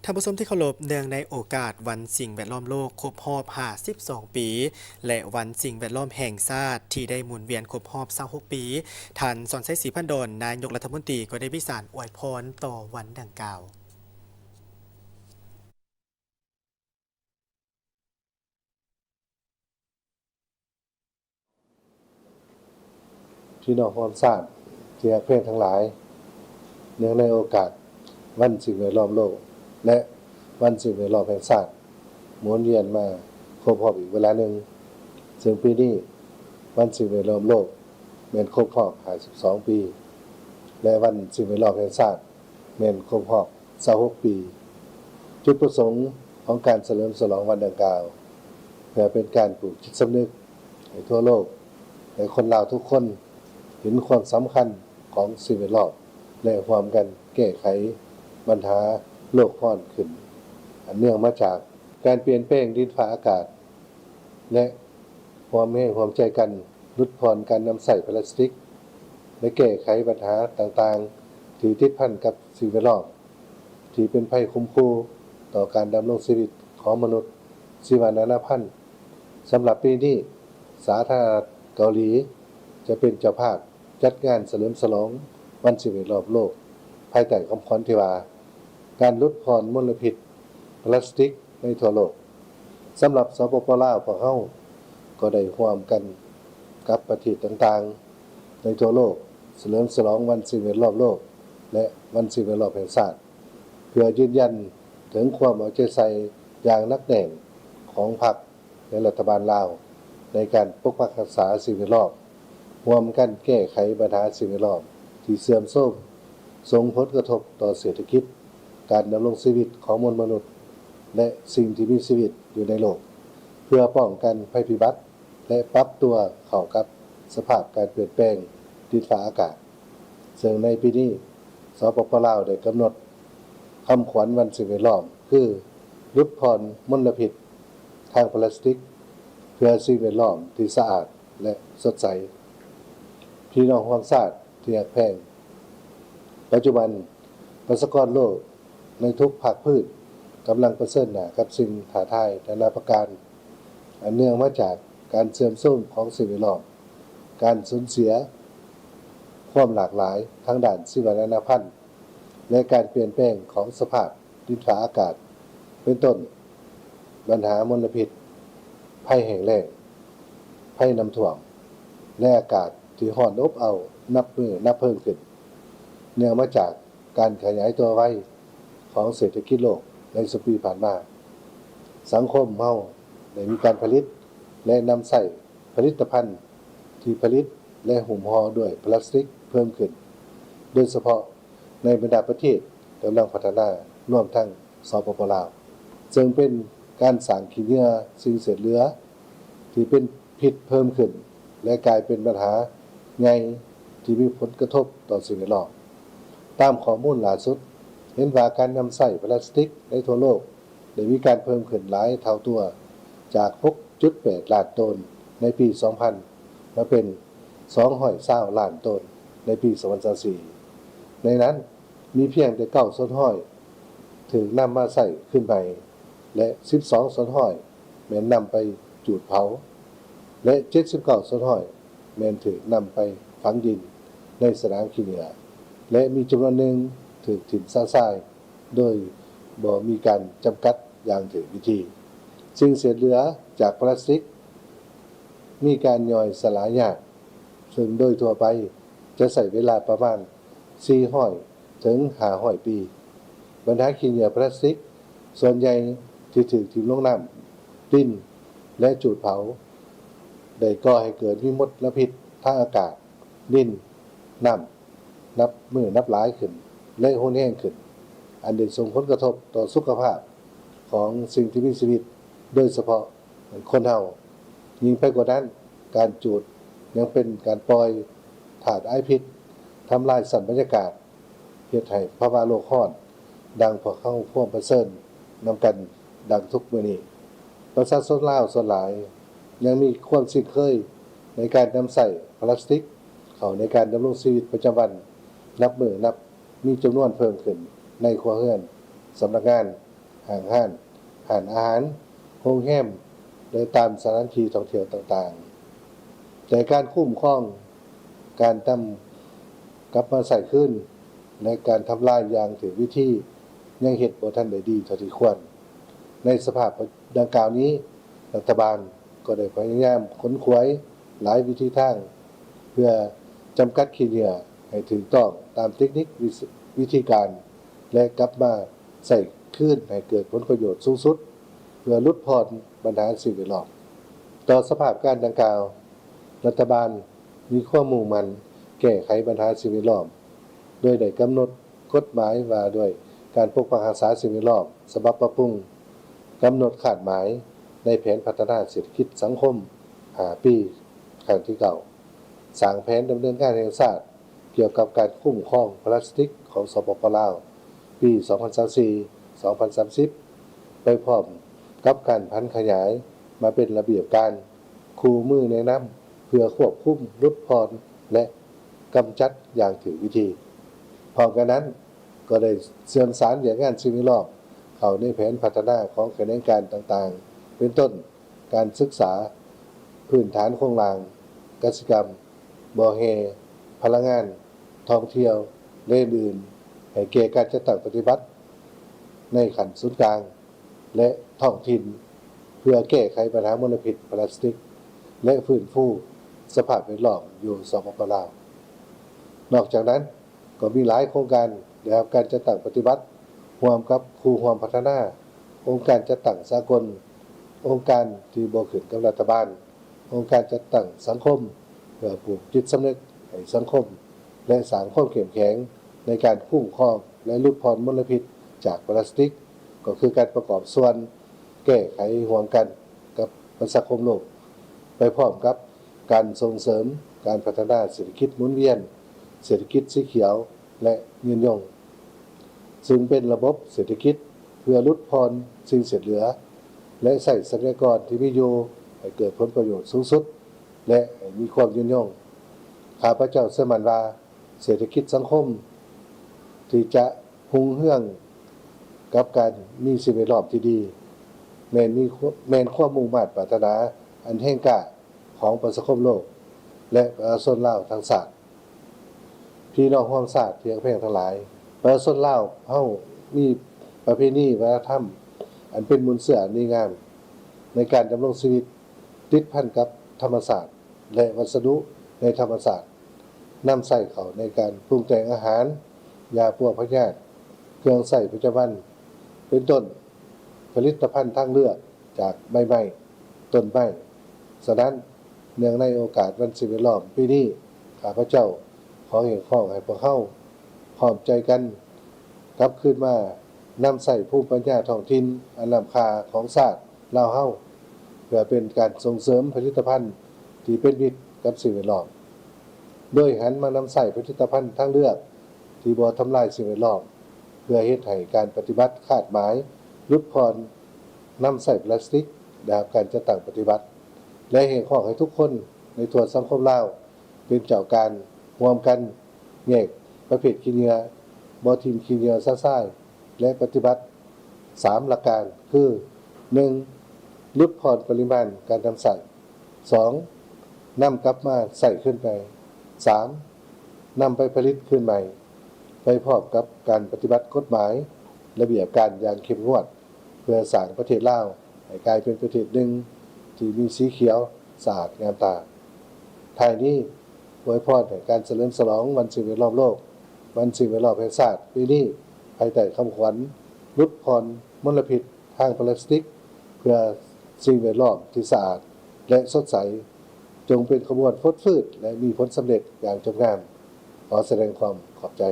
ທ່ານຜູ້ຊົມທີ່ເຄົາລົບ, ເນື່ອງໃນໂອກາດວັນສິ່ງແວດລ້ອມໂລກຄົບຮອບຫ້າສິບສອງປີ ແລະ ວັນສິ່ງແວດລ້ອມແຫ່ງຊາດທີ່ໄດ້ໝູນວຽນຄົບຮອບຊາວຫົກປີ, ທ່ານ ສອນໄຊ ສີພັນດອນ ນາຍົກລັດຖະມົນຕີ ກໍໄດ້ມີສານອວຍພອນຕໍ່ວັນດັ່ງກ່າວ. ພີ່ນ້ອງຮ່ວມຊາດທີ່ຮັກແພງທັງຫຼາຍ, ເນື່ອງໃນໂອກາດວັນສິ່ງແວດລ້ອມໂລກ ແລະ ວັນສິ່ງແວດລ້ອມແຫ່ງຊາດ ໝູນວຽນມາຄົບຮອບອີກເວລາໜຶ່ງ, ເຊິ່ງປີນີ້ວັນສິ່ງແວດລ້ອມໂລກແມ່ນຄົບຮອບຫ້າສິບສອງປີ ແລະ ວັນສິ່ງແວດລ້ອມແຫ່ງຊາດ ແມ່ນຄົບຮອບຊາວຫົກປີ. ຈຸດປະສົງຂອງການສະເຫຼີມສະຫຼອງວັນດັ່ງກ່າວ ເພື່ອເປັນການປູກຈິດສຳນຶກໃຫ້ທົ່ວໂລກ ແລະ ຄົນລາວທຸກຄົນເຫັນຄວາມສຳຄັນຂອງສິ່ງແວດລ້ອມ ແລະ ຮ່ວມກັນແກ້ໄຂບັນຫາໂລກຮ້ອນຂຶ້ນ ອັນເນື່ອງມາຈາກການປ່ຽນແປງດິນຟ້າອາກາດ ແລະ ຮ່ວມແຮງຮ່ວມໃຈກັນຫຼຸດຜ່ອນການນຳໃຊ້ພລາສຕິກ ແລະ ແກ້ໄຂບັນຫາຕ່າງໆທີ່ຕິດພັນກັບສິ່ງແວດລ້ອມ ທີ່ເປັນໄພຂົ່ມຂູ່ຕໍ່ການດຳລົງຊີວິດຂອງມະນຸດ ຊີວະນານາພັນ. ສຳລັບປີນີ້, ສາທາລະນະລັດເກົາຫຼີຈະເປັນເຈົ້າພາບຈັດງານສະເຫຼີມສະຫຼອງວັນສິ່ງແວດລ້ອມໂລກ ພາຍໃຕ້ຄຳຂວັນທີ່ວ່າ ການຫຼຸດຜ່ອນມົນລະພິດພລາສຕິກໃນທົ່ວໂລກ. ສຳລັບ ສປປ ລາວ, ພວກເຮົາກໍໄດ້ຮ່ວມກັນກັບປະເທດຕ່າງໆໃນທົ່ວໂລກ ສະເຫຼີມສະຫຼອງວັນສິ່ງແວດລ້ອມໂລກ ແລະ ວັນສິ່ງແວດລ້ອມແຫ່ງຊາດ ເພື່ອຢືນຢັນເຖິງຄວາມເອົາໃຈໃສ່ຢ່າງໜັກແໜ້ນຂອງພັກ ແລະ ລັດຖະບານລາວ ໃນການປົກປັກຮັກສາສິ່ງແວດລ້ອມ, ຮ່ວມກັນແກ້ໄຂບັນຫາສິ່ງແວດລ້ອມທີ່ເສື່ອມໂຊມ, ສົ່ງຜົນກະທົບຕໍ່ເສດຖະກິດ, ການດຳລົງຊີວິດຂອງມວນມະນຸດ ແລະ ສິ່ງທີ່ມີຊີວິດຢູ່ໃນໂລກ, ເພື່ອປ້ອງກັນໄພພິບັດ ແລະ ປັບຕົວເຂົ້າກັບສະພາບການປ່ຽນແປງດິນຟ້າອາກາດ. ເຊິ່ງໃນປີນີ້, ສປປ ລາວ ໄດ້ກຳນົດຄຳຂວັນວັນສິ່ງແວດລ້ອມ ຄື ຫຼຸດຜ່ອນມົນລະພິດທາງພລາສຕິກ ເພື່ອສິ່ງແວດລ້ອມທີ່ສະອາດ ແລະ ສົດໃສ. ພີ່ນ້ອງຮ່ວມຊາດທີ່ຮັກແພງ, ປັດຈຸບັນ ປະຊາກອນໂລກໃນທຸກພາກພື້ນກຳລັງປະເຊີນໜ້າກັບສິ່ງທ້າທາຍນານາປະການ ອັນເນື່ອງມາຈາກການເສື່ອມໂຊມຂອງສິ່ງແວດລ້ອມ, ການສູນເສຍຄວາມຫຼາກຫຼາຍທາງດ້ານຊີວະນານາພັນ ແລະ ການປ່ຽນແປງຂອງສະພາບດິນຟ້າອາກາດ ເປັນຕົ້ນ ບັນຫາມົນລະພິດ, ໄພແຫ້ງແລ້ງ, ໄພນ້ຳຖ້ວມ ແລະ ອາກາດທີ່ຮ້ອນອົບເອົ້ານັບມື້ນັບເພີ່ມຂຶ້ນ ເນື່ອງມາຈາກການຂະຫຍາຍຕົວໄວຂອງເສດຖະກິດໂລກໃນສອງປີຜ່ານມາ. ສັງຄົມເຮົາໄດ້ມີການຜະລິດ ແລະ ນຳໃຊ້ຜະລິດຕະພັນທີ່ຜະລິດ ແລະ ຫຸ້ມຫໍ່ດ້ວຍພລາສຕິກເພີ່ມຂຶ້ນ, ໂດຍສະເພາະ ໃນບັນດາປະເທດກຳລັງພັດທະນາ ລວມທັງ ສປປ ລາວ, ເຊິ່ງເປັນການສ້າງຂີ້ເຫຍື້ອສິ່ງເສດເຫຼືອທີ່ເປັນພິດເພີ່ມຂຶ້ນ ແລະ ກາຍເປັນບັນຫາໃຫຍ່ທີ່ມີຜົນກະທົບຕໍ່ສິ່ງແວດລ້ອມ. ຕາມຂໍ້ມູນຫຼ້າສຸດ ເຫັນວ່າການນຳໃຊ້ພລາສຕິກໃນທົ່ວໂລກ ໄດ້ມີການເພີ່ມຂຶ້ນຫຼາຍເທົ່າຕົວ, ຈາກຫົກຈຸດແປດລ້ານໂຕນໃນປີສອງພັນ ມາເປັນສອງຮ້ອຍຊາວລ້ານໂຕນໃນປີສອງພັນຊາວສີ່. ໃນນັ້ນ ມີພຽງແຕ່ເກົ້າສ່ວນຮ້ອຍຖືກນຳມາໃຊ້ຄືນໃໝ່ ແລະ ສິບສອງສ່ວນຮ້ອຍແມ່ນນຳໄປຈູດເຜົາ ແລະ ເຈັດສິບເກົ້າສ່ວນຮ້ອຍແມ່ນຖືກນຳໄປຝັງດິນໃນສະໜາມຂີ້ເຫຍື້ອ ແລະ ມີຈຳນວນໜຶ່ງຖືກຖິ້ມຊະຊາຍ ໂດຍບໍ່ມີການຈຳກັດຢ່າງຖືກວິທີ. ສິ່ງເສດເຫຼືອຈາກພລາສຕິກມີການຍ່ອຍສະຫຼາຍຍາກ, ເຊິ່ງໂດຍທົ່ວໄປຈະໃຊ້ເວລາປະມານສີ່ຮ້ອຍເຖິງຫ້າຮ້ອຍປີ. ບັນຫາຂີ້ເຫຍື້ອພລາສຕິກສ່ວນໃຫຍ່ທີ່ຖືກຖິ້ມລົງນ້ຳ, ດິນ ແລະ ຈູດເຜົາ ໄດ້ກໍ່ໃຫ້ເກີດມີມົນລະພິດທາງອາກາດ, ດິນ, ນ້ຳ ນັບມື້ນັບຫຼາຍຂຶ້ນ ແລະ ຮຸນແຮງຂຶ້ນ, ອັນໄດ້ສົ່ງຜົນກະທົບຕໍ່ສຸຂະພາບຂອງສິ່ງທີ່ມີຊີວິດ, ໂດຍສະເພາະຄົນເຮົາ. ຍິ່ງໄປກວ່ານັ້ນ, ການຈູດຍັງເປັນການປ່ອຍທາດອາຍພິດ, ທຳລາຍຊັ້ນບັນຍາກາດ, ເຮັດໃຫ້ພາວະໂລກຮ້ອນ ດັ່ງພວກເຮົາພວມປະເຊີນນຳກັນດັ່ງທຸກມື້ນີ້. ປະຊາຊົນລາວສ່ວນຫຼາຍຍັງມີຄວາມຊິນເຄີຍໃນການນຳໃຊ້ພລາສຕິກເຂົ້າໃນການດຳລົງຊີວິດປະຈຳວັນ, ນັບມື້ນັບມີຈຳນວນເພີ່ມຂຶ້ນໃນຄົວເຮືອນ, ສຳນັກງານ, ຫ້າງຮ້ານ, ຮ້ານອາຫານ, ໂຮງແຮມ ແລະ ຕາມສະຖານທີ່ທ່ອງທ່ຽວຕ່າງໆ. ແຕ່ການຄຸ້ມຄອງ, ການນຳກັບມາໃຊ້ຄືນ ແລະ ການທຳລາຍຢ່າງຖືກວິທີ ຍັງເຮັດບໍ່ທັນໄດ້ດີເທົ່າທີ່ຄວນ. ໃນສະພາບດັ່ງກ່າວນີ້, ລັດຖະບານກໍໄດ້ພະຍາຍາມຂົນຂວາຍຫຼາຍວິທີທາງ ເພື່ອຈຳກັດຂີ້ເຫຍື້ອໃຫ້ຖືກຕ້ອງຕາມເຕັກນິກ, ວິ ວິທີການ ແລະ ກັບມາໃຊ້ຄືນໃຫ້ເກີດຜົນປະໂຫຍດສູງສຸດ ເພື່ອຫຼຸດຜ່ອນບັນຫາສິ່ງແວດລ້ອມ. ຕໍ່ສະພາບການດັ່ງກ່າວ, ລັດຖະບານມີຄວາມມຸ່ງໝັ້ນແກ້ໄຂບັນຫາສິ່ງແວດລ້ອມ ໂດຍໄດ້ກຳນົດກົດໝາຍວ່າດ້ວຍການປົກປັກຮັກສາສິ່ງແວດລ້ອມ ສະບັບປັບປຸງ, ກຳນົດຄາດໝາຍໃນແຜນພັດທະນາເສດຖະກິດສັງຄົມຫ້າປີ ຄັ້ງທີເກົ້າ, ສ້າງແຜນດຳເນີນງານແຫ່ງຊາດ ກ່ຽວກັບການຄຸ້ມຄອງພລາສຕິກຂອງ ສປປ ລາວ ປີ ສອງພັນຊາວສີ່ ສອງພັນສາມສິບ ໄປພ້ອມກັບການຜັນຂະຫຍາຍມາເປັນລະບຽບການ, ຄູ່ມືແນະນຳ ເພື່ອຄວບຄຸມ, ຫຼຸດຜ່ອນ ແລະ ກຳຈັດຢ່າງຖືກວິທີ. ພ້ອມກັນນັ້ນ, ກໍໄດ້ເຊື່ອມສານວຽກງານສິ່ງແວດລ້ອມເຂົ້າໃນແຜນພັດທະນາຂອງຂະແໜງການຕ່າງໆ ເປັນຕົ້ນ ການສຶກສາພື້ນຖານໂຄງລ່າງ, ກະສິກຳ, ບໍ່ແຮ່, ພະລັງງານ, ທ່ອງທ່ຽວ ແລະ ອື່ນໆ ໃຫ້ແກ່ການຈັດຕັ້ງປະຕິບັດໃນຂັ້ນສູນກາງ ແລະ ທ້ອງຖິ່ນ ເພື່ອແກ້ໄຂບັນຫາມົນລະພິດພລາສຕິກ ແລະ ຟື້ນຟູສະພາບແວດລ້ອມຢູ່ ສປປ ລາວ. ນອກຈາກນັ້ນ, ກໍມີຫຼາຍໂຄງການໄດ້ຮັບການຈັດຕັ້ງປະຕິບັດຮ່ວມກັບຄູ່ຮ່ວມພັດທະນາ, ອົງການຈັດຕັ້ງສາກົນ, ອົງການທີ່ບໍ່ຂຶ້ນກັບລັດຖະບານ, ອົງການຈັດຕັ້ງສັງຄົມ ເພື່ອປູກຈິດສຳນຶກໃຫ້ສັງຄົມ ແລະ ສ້າງຄວາມເຂັ້ມແຂງໃນການຄຸ້ມຄອງ ແລະ ຫຼຸດຜ່ອນມົນລະພິດຈາກພລາສຕິກ, ກໍຄືການປະກອບສ່ວນແກ້ໄຂຮ່ວມກັນກັບປະຊາຄົມໂລກ, ໄປພ້ອມກັບການສົ່ງເສີມການພັດທະນາເສດຖະກິດໝູນວຽນ, ເສດຖະກິດສີຂຽວ ແລະ ຍືນຍົງ, ຊຶ່ງເປັນລະບົບເສດຖະກິດເພື່ອຫຼຸດຜ່ອນສິ່ງເສດເຫຼືອ ແລະ ໃຊ້ຊັບພະຍາກອນທີ່ມີຢູ່ໃຫ້ເກີດຜົນປະໂຫຍດສູງສຸດ ແລະ ໃຫ້ມີຄວາມຍືນຍົງ. ຂ້າພະເຈົ້າເຊື່ອໝັ້ນວ່າ ເສດຖະກິດສັງຄົມທີ່ຈະຮຸ່ງເຮືອງກັບການມີສິ່ງແວດລ້ອມທີ່ດີ ແມ່ນມີ ແມ່ນຄວາມມຸ່ງມາດປາດຖະໜາອັນແຮງກ້າຂອງປະຊາຄົມໂລກ ແລະ ປະຊາຊົນລາວທັງຊາດ. ພີ່ນ້ອງຮ່ວມຊາດທີ່ຮັກແພງທັງຫຼາຍ, ປະຊາຊົນລາວເຮົາມີປະເພນີວັດທະນະທຳອັນເປັນມູນເຊື້ອອັນດີງາມໃນການດຳລົງຊີວິດ ຕິດພັນກັບທຳມະຊາດ ແລະ ວັດສະດຸໃນທຳມະຊາດ, ນຳໃຊ້ເຂົ້າໃນການປຸງແຕ່ງອາຫານ, ຢາປົວພະຍາດ, ເຄື່ອງໃຊ້ປະຈຳວັນ ເປັນຕົ້ນ ຜະລິດຕະພັນທາງເລືອກຈາກໃບໄມ້, ຕົ້ນໄມ້. ສະນັ້ນ, ເນື່ອງໃນໂອກາດວັນສິ່ງແວດລ້ອມປີນີ້, ຂ້າພະເຈົ້າຂໍຮຽກຮ້ອງໃຫ້ພວກເຮົາພ້ອມໃຈກັນກັບຄືນມານຳໃຊ້ພູມປັນຍາທ້ອງຖິ່ນອັນລ້ຳຄ່າຂອງຊາດລາວເຮົາ ເພື່ອເປັນການສົ່ງເສີມຜະລິດຕະພັນທີ່ເປັນມິດກັບສິ່ງແວດລ້ອມ, ໂດຍຫັນມານຳໃຊ້ຜະລິດຕະພັນທາງເລືອກທີ່ບໍ່ທຳລາຍສິ່ງແວດລ້ອມ ເພື່ອເຮັດໃຫ້ການປະຕິບັດຄາດໝາຍຫຼຸດຜ່ອນນຳໃຊ້ພລາສຕິກໄດ້ຮັບການຈັດຕັ້ງປະຕິບັດ ແລະ ຮຽກຮ້ອງໃຫ້ທຸກຄົນໃນທົ່ວສັງຄົມລາວເປັນເຈົ້າການຮ່ວມກັນແຍກປະເພດຂີ້ເຫຍື້ອ, ບໍ່ຖິ້ມຂີ້ເຫຍື້ອຊະຊາຍ ແລະ ປະຕິບັດສາມຫຼັກການ ຄື ໜຶ່ງ ຫຼຸດຜ່ອນປະລິມານການນຳໃຊ້, ສອງ ນຳກັບມາໃຊ້ຄືນໃໝ່, ສາມ ນຳໄປຜະລິດຄືນໃໝ່ ໄປພ້ອມກັບການປະຕິບັດກົດໝາຍ, ລະບຽບການຢ່າງເຂັ້ມງວດ ເພື່ອສ້າງປະເທດລາວໃຫ້ກາຍເປັນປະເທດໜຶ່ງທີ່ມີສີຂຽວສະອາດງາມຕາ. ທ້າຍນີ້, ອວຍພອນໃຫ້ການສະເຫຼີມສະຫຼອງວັນສິ່ງແວດລ້ອມໂລກ, ວັນສິ່ງແວດລ້ອມແຫ່ງຊາດປີນີ້, ພາຍໃຕ້ຄຳຂວັນ ຫຼຸດຜ່ອນມົນລະພິດທາງພລາສຕິກ ເພື່ອສິ່ງແວດລ້ອມທີ່ສະອາດ ແລະ ສົດໃສ, ຈົ່ງເປັນຂະບວນຟົດຟື້ນ ແລະ ມີຜົນສຳເລັດຢ່າງຈົບງາມ. ຂໍສະແດງຄວາມຂອບໃຈ.